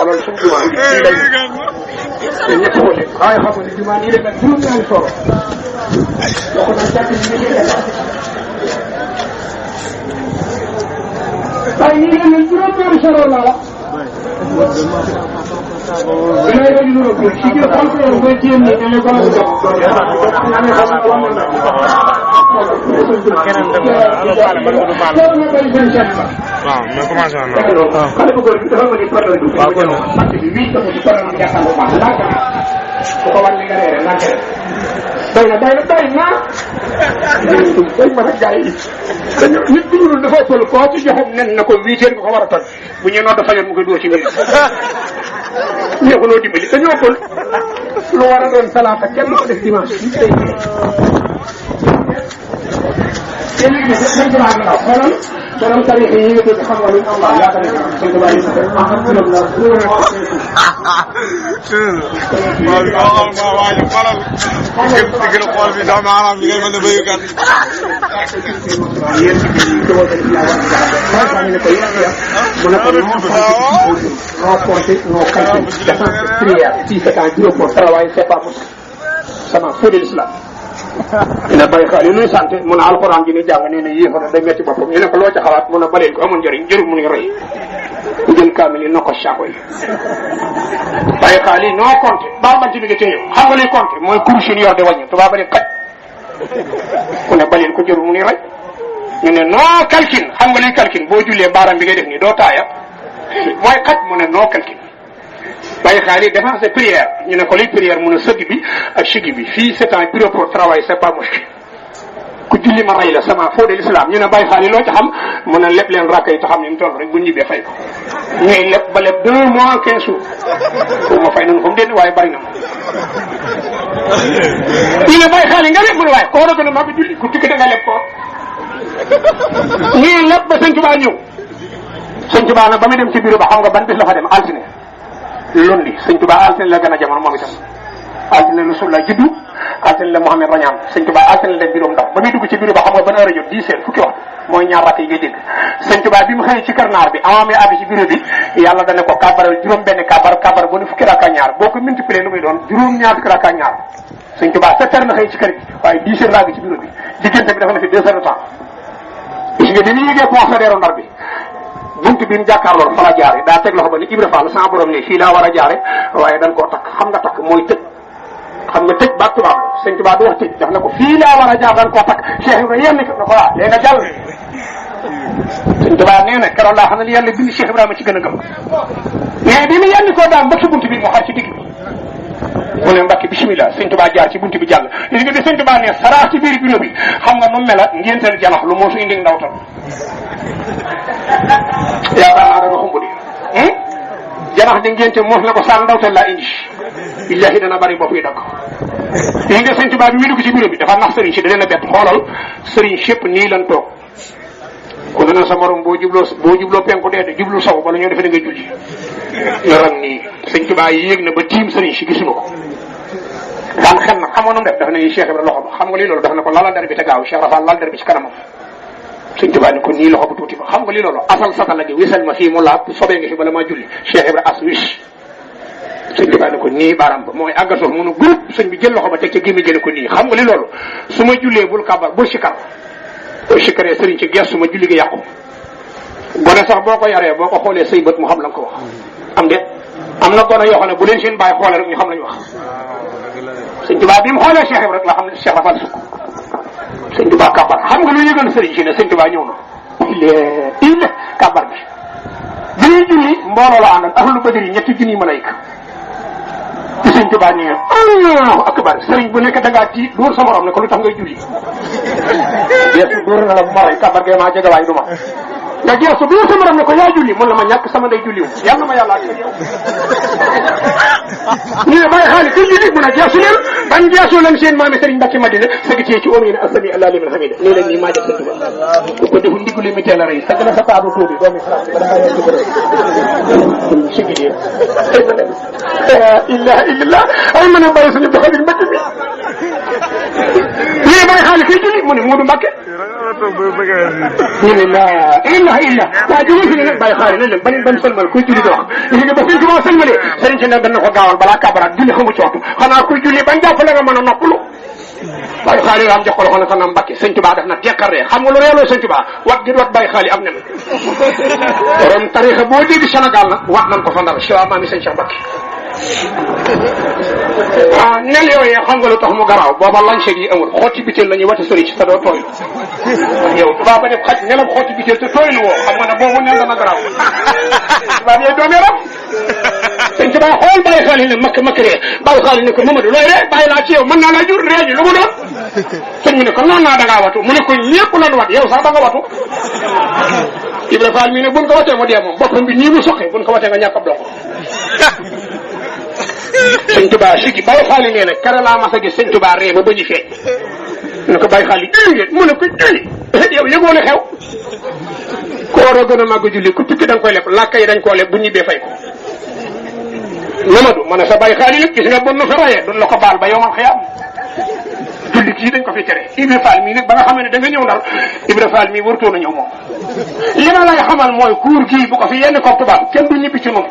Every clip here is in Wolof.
xoolal suñu jumaa yi fii lay te ñett wala waaye xam nga ne jumaa nii rek nag juróom-ñaari soro boo ko doon jàpp ni ñu waaye nii rek nag juróom-ñaari soro laa la ilay rek lu rëbb ci jël xam ko koy jéem ni dañu ko la jox keneen dem allo Fane man ko du baal waaw mais commencé woon na xale bu góor bi dafa ma ni problème bi waaw kon parti bi wi dafa ci problème jaxal bu baax lank ko ko wan ni nga reere lank day na day ma rek gaay dañu nit bi ñu dafa tol ko ci joxum nen na ko 8 heures ko wara tol bu ñu no dafa yor mu koy do ci mbir ñu ko no dimbali dañu ko lu wara doon salata kenn ko def dimanche ci tay kenn ki dafa ko la nga xolal borom tarix yi ñu ko xam wala Allah ya ta ko ko bari ma xam ci la waaw xolal digël xol bi dama aram li ngay mëna bëyu kat yeen ci ko wala ci la wax ma ñu ko yeen mu na ko no porter no calcul dafa prière ci c'est un gros pour travail c'est pas possible sama fodé l'islam ina bay xal ñu santé mu na alcorane ji ni jang né né yéfa day metti bopam ñu ne ko lo ci xalaat mu na balel ko amul njariñ jëru mu ngi ray jël kamil no ko xako yi bay xali no compté ba ma ci bi téyo xam nga li compté moy course ñu yor de wañu tuba bari kat ku ne balel ko jëru mu ngi ray ñu ne no calcul xam nga li calcul bo julé baram bi ngay def ni do taaya moy kat mu ne no calcul bay xali défense prière ñu ne ko li prière mu ne seug bi ak chigi bi fi c'est un bureau pour travail c'est pas moche ku julli ma ray la sama fo de l'islam ñu ne bay xali lo ci xam mu ne lepp len rakay ta xam ni mu toll rek bu ñibé fay ko ñay lepp ba lepp 2 mois 15 jours ko ma fay nañ ko den waye bari na ñu ne bay xali nga lepp mu ne waye ko ro gëna ma bi julli ku tikk da nga lepp ko ñi lepp ba señ tuba ñew señ tuba na ba mi dem ci bureau ba xam nga ban bis la fa dem altine lundi señ tuba altine la gëna jamono momi tam altine rasulullah jiddu altine la mohammed rañam señ tuba altine la birom ndax ba mi dugg ci bureau ba xam nga ban heure jot 10 heures fukki wax moy ñaar rakay ngay dégg señ tuba bi mu xey ci karnar bi amé abi ci bureau bi yalla dañ ko kabaral juroom benn kabar bu ne fukki raka ñaar boko multiplier lu muy doon juroom ñaar fukki raka ñaar señ tuba 7 heures na xey ci kër gi waye 10 heures la ci bureau bi digënté bi dafa na fi 2 heures de temps gis nga dañuy yégué conseiller ndar bi buntu bi mu jàkkaarloo fa la jaare daa teg loxo ba ni Ibra Fall sama borom ne fii laa war a jaare waaye dañ koo takk xam nga takk mooy tëj xam nga tëj ba tubaab la sëñ tubaab du wax tëj daf na ko fii laa war a jaar dañ koo takk Cheikh Ibra yenn na ko waa léegi nga jàll sëñ tubaab nee na keroog laa xam ne yàlla bind Cheikh Ibrahima ci gën a gëm mais bi mu yenn koo daan ba ci buntu bi mu xar ci digg bi mu ne Mbacke bismillah sëñ tubaab jaar ci buntu bi jàll gis nga bi sëñ tubaab ne saraax ci biir bureau bi xam nga mu mela ngénteel janax lu moo su indi ndaw tam yaakaar naa danga xumbu di janax di ngente moos la ko saan ndawtal laa indi billahi dana bari bopp yi dakk yi nga sëñ tubaab bi muy dugg ci bureau bi dafa nax sëriñ si da leen a bett xoolal sëriñ sépp nii lan toog ku ne sa morom boo jubloo penku dee jublu saw bala ñoo defe da nga julli yoram nii sëñ tubaab yi yéeg na ba tiim sëriñ si gisuma ko daan xel nag xamoon nam def dafa ne Cheikh Ibra loxo ba xam nga lii loolu dafa ne ko lalal der bi te gaaw Cheikh Rafal lal der bi ci kanamam sëñ tubaab ni ko nii loxo bu tuuti ba xam nga lii loolu asal satala gi wisal ma fii mu laab sobee nga fi bala maa julli Cheikh Ibra as wis sëñ tubaab ni ko nii baaraam ba mooy àggatoo mu ne groupe sëñ bi jël loxo ba teg ca gémmi jële ko nii xam nga li loolu su ma jullee bul kabar bul sikar bul sikaree sëriñ ci gees su ma julli gi yàqu gone sax boo ko yaree boo ko xoolee say bët mu xam la nga ko wax am de am na gone yoo xam ne bu leen seen bàyyi xoolee rek ñu xam lañu wax sëñ tubaab bi mu xoolee Cheikh Ibra rek la xam ne Cheikh Rafal sukk sëñ tuba kabar xam nga lu yëgal sëriñ si ne sëñ tuba ñëw na il kabar bi bi ñuy julli mbooloo la àndal ahlu badri ñetti junni malayka ci sëñ tuba ni Allahu akbar sëriñ bu nekk da ngaa tiit dóor sa morom ne ko lu tax ngay julli yeesu dóor na la bu maray kabar gee maa jege waay du ma nga geesu dóor sa morom ne ko yaa julli mun la ma ñàkk sama ndey julliwu yàlla ma yàlla ak yow ñu ne bàyyi xaalis ku julli mun a geesu leen ban geesu leen seen maami sëriñ Mbacke Madina sëgg ci oom yi ne asami allah liman hamida nii leen nii maa jëf sëñ tuba ku ko defu ndiggu li mi teel a rëy sëgg na sa taadu tuubi doomi xalaat ba dafa yàgg ko sigi di ilaha illallah ay mën a bàyyi suñu doxalin mbëkk mi Baye Xaali kuy julli mu ne Moodu Mbàkke ñu ne la ilaha illa waa jóge fi ne nag Baye Xaali ne leen ban sëlmal kuy julli di wax gis nga ba sëñ Tuubaa sëlmalee sëriñ si nag dana ko gaawal balaa kabaraat julli xamu ci waxtu xanaa kuy julli bañ jàpp la nga mën a noppalu Baye Xaali am jox ko loxo ne ko na Mbàkke sëñ Tuubaa def na tekkaree xam nga lu reeloo sëñ Tuubaa wat gi wat Baye Xaali am nen borom tarixa boo dégg Sénégal nag wat nañ ko fa ndar Cheikh maami sëñ Cheikh Mbàkke ah nel yooyee xam nga lu tax mu garaaw booba lancé yi amul xotti biteel la ñuy wate sëriñ ci te doo tooy yow tubaab ba def xaj nelam xotti biteel te tooy lu woo xam nga ne boobu nel dana garaaw tubaab yee doomee rab sëñ Tuubaa xool Baye Xaali ne makk ree Baye Xaali ne ko Mamadou looy ree bàyyi laa ci yow mën naa laa jur ree ji lu mu doon sëñ mu ne ko noonu naa da ngaa watu mu ne ko ñëpp lan wat yow sax da nga watu Ibra Fall mi ne buñ ko watee mu dee moom boppam bi nii mu soqe buñ ko watee nga ñàkk ab dox sëñ Tuubaa sigi Baye Xaali nee na kere laa mas a gis sëñ Tuubaa ree ba ñu feeñ ne ko Baye Xaali julli ngeen mu ne ko julli yow yëgoo ne xew koor a gën a màgg julli ku tukki da nga koy leb làkk yi dañ koo leb bu ñibbee fay ko Mamadou ma ne sa Baye Xaali lépp gis nga bon nu fi rayee duñ la ko baal ba yow man xëyaam julli kii dañ ko fi tere Ibra Fall mii nag ba nga xamee ne da nga ñëw ndar Ibra Fall mii warutoon a ñëw moom li ma lay xamal mooy kuur gii bu ko fi yenn koog tubaab kenn du ñibbi ci noonu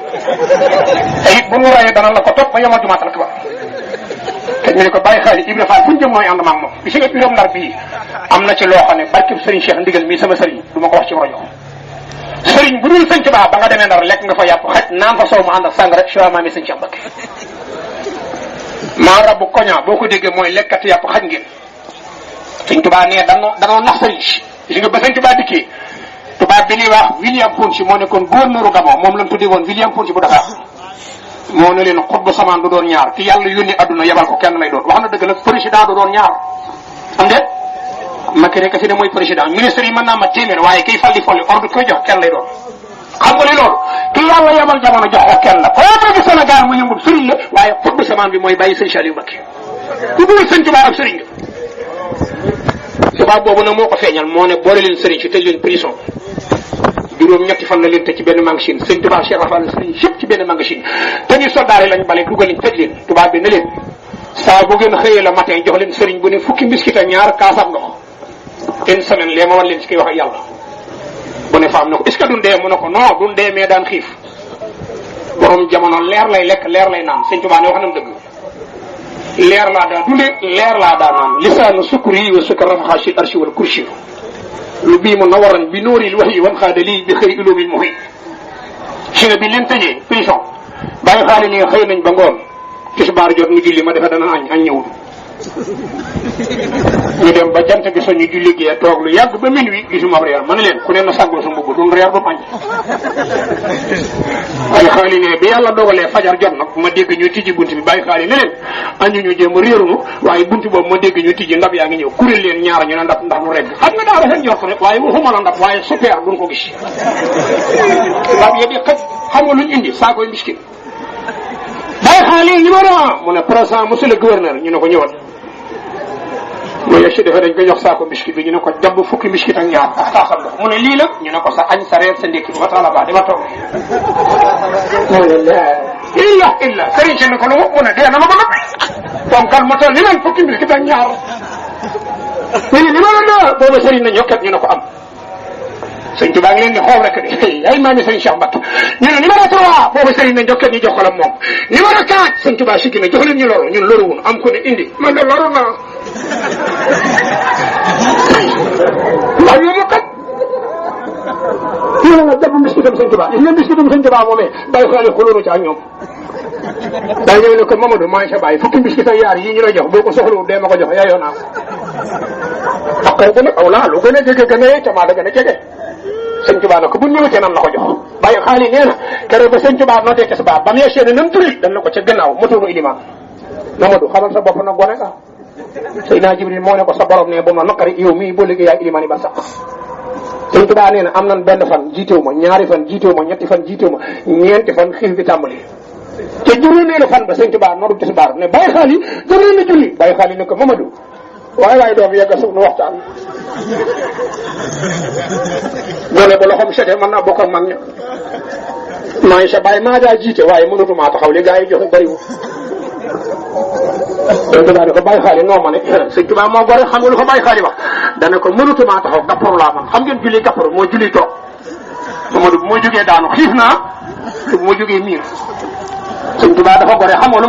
te it bu ñu rayee dana la ko topp ba yomal jumaatal tubaab te ñu ne ko Baye Xaali Ibra Fall fu ñu jëm nooy ànd maag moom bi si nga biroom ndar bii am na ci loo xam ne barkib Serigne Cheikh ndigal mii sama sëriñ du ma ko wax ci rajo sëriñ bu dul sëñ Tuubaa ba nga demee ndar lekk nga fa yàpp xaj naan fa soow ma ànd ak sàng rek Cheikh maami sëñ Cheikh Mbacké maa rabu koña boo ko déggee mooy lekkat yàpp xaj ngeen sëñ Tuubaa nee danoo nax sëriñ si nga ba sëñ Tuubaa dikkee tubaab bi ñuy wax William Ponty moo nekkoon gouverneur Gabon moom lañ tuddee woon William Ponty bu Dakar moo ne leen xutbu samaan du doon ñaar ki yàlla yónni adduna yebal ko kenn lay doon wax na dëgg nag président du doon ñaar am déet Macky rek si ne mooy président ministre yi mën naa ma téeméer waaye kiy fal di folli ordre koy jox kenn lay doon xam nga li loolu ki yàlla yebal jamono jox ko kenn la koo dégg Sénégal mu yëngul sëriñ la waaye xutbu samaan bi mooy bàyyi sëñ Saliou Mbacké ku dul sëñ Tuubaa ak sëriñ la tubaab boobu nag moo ko feeñal moo ne boole leen sëriñ si tëj leen prison juróom ñetti fan la leen tëj ci benn magasin sëñ Tuubaa Cheikh Rafal sëriñ yëpp ci benn magasin te ñu soldaar yi lañ bale dugal leen tëj leen tubaab bi ne leen saa bu ngeen xëyee la matin jox leen sëriñ bu ne fukki mbiskit ak ñaar kaasam ndox une semaine lee ma war leen ci koy wax ak yàlla bu ne faam ne ko est-ce que duñ dee mu ne ko non duñ dee mais daan xiif borom jamono leer lay lekk leer lay naan sëñ Tuubaa ne wax nam dëgg leer laa daa dunde leer laa daa naan lisaanu sukuri wa sukar rafaxa sil arsi wal kursi lu bii mu nawaran bi nóoril wax yi wan xaada lii bi xëy iloobil mu xëy si nga bi leen tëjee prison Baye Xaali ni xëy nañ ba ngoon tisbaar jot mu julli ma defe dana añ ñëwul ñu dem ba jant bi soñu julli gi toog lu yàgg ba minuit gisuma reer ma ne leen ku ne na sàggoo sa mbubb duñ reer ba añ Baye Xaali ne bi yàlla dogalee fajar jot nag ma dégg ñu tijji bunt bi Baye Xaali ne leen añu ñu jéem a réerunu waaye bunt boobu ma dégg ñu tijji ndab yaa ngi ñëw kuréel leen ñaar ñu ne ndab ndax mu regg xam nga daa rafet njort rek waaye waxuma la ndab waaye super duñ ko gis ndab ya di xëj xam nga luñ indi saa koy miskin Baye Xaali numéro 1 mu ne président monsieur le gouverneur ñu ne ko ñëwal mu yegg si defee dañ ko jox saako biscuit bi ñu ne ko jabb fukki biscuit ak ñaar ak taasal ndox mu ne lii la ñu ne ko sa añ sa reer sa ndékki ba taala ba dama toog illa sëriñ si ne ko lu mu ne dee na ma ko nag donc kan ma toll ni leen fukki biscuit ak ñaar ñu ne li ma la booba sëriñ na ñokket ñu ne ko am sëñ Tuubaa ngi leen di xool rek de ay maami sëñ Cheikh Mbacké ñu ne numéro 3 boobu sëriñ na njokket ñu jox ko la moom numéro 4 sëñ Tuubaa sikki na jox leen ñu loru ñun loruwun am ko ne indi man de loru naa waaw yooyu kat ñu ne nag dabb mbiskitam sëñ Tuubaa gis nga mbiskitam sëñ Tuubaa moomee Baye Xaali xulóonu ci ak ñoom daa ñëw ne ko Mamadou maa ngi sa bàyyi fukki mbiskit ak yaar yi ñu lay jox boo ko soxlawul dee ma ko jox yaayoo naa ko xaqee ko nag aw laa lu gën a jege gën a yee camaa da gën a jege sëñ Tuubaa na ko bu ñëwatee nan la ko jox Baye Xaali nee na keroog ba sëñ Tuubaa nootee ca subaa ba mu yegsee ne nan turi dan na ko ca gannaaw motoonu ilimaan Mamadou xamal sa bopp nag gone nga Seydina Jibril moo ne ko sa borom ne bu ma naqari yow mii boo liggéey yaay ilimaan yi ba sax sëñ Tuubaa nee na am nan benn fan jiitewu ma ñaari fan jiitewu ma ñetti fan jiitewu ma ñeenti fan xiif bi tàmbali te juróomeelu fan ba sëñ Tuubaa nooru tisbaar ne Baye Xaali jóg leen na julli Baye Xaali ne ko Mamadou waaye doom yegg suuf nu waxtaan gone ba loxoom sete mën naa bokk ak mag ña maa ngi sa bàyyi maa daa jiite waaye mënatumaa taxaw li gaa yi joxe bariwul sëñ Tuubaa ne ko bàyyi xaali noo ma ne sëñ Tuubaa moo gore xam nga lu ko bàyyi xaali wax dana ko mënatumaa taxaw gàpparu laa man xam ngeen julli gàpparu moo julli toog Mamadou bu ma jógee daanu xiif naa te bu ma jógee miir sëñ Tuubaa dafa gore xam nga lu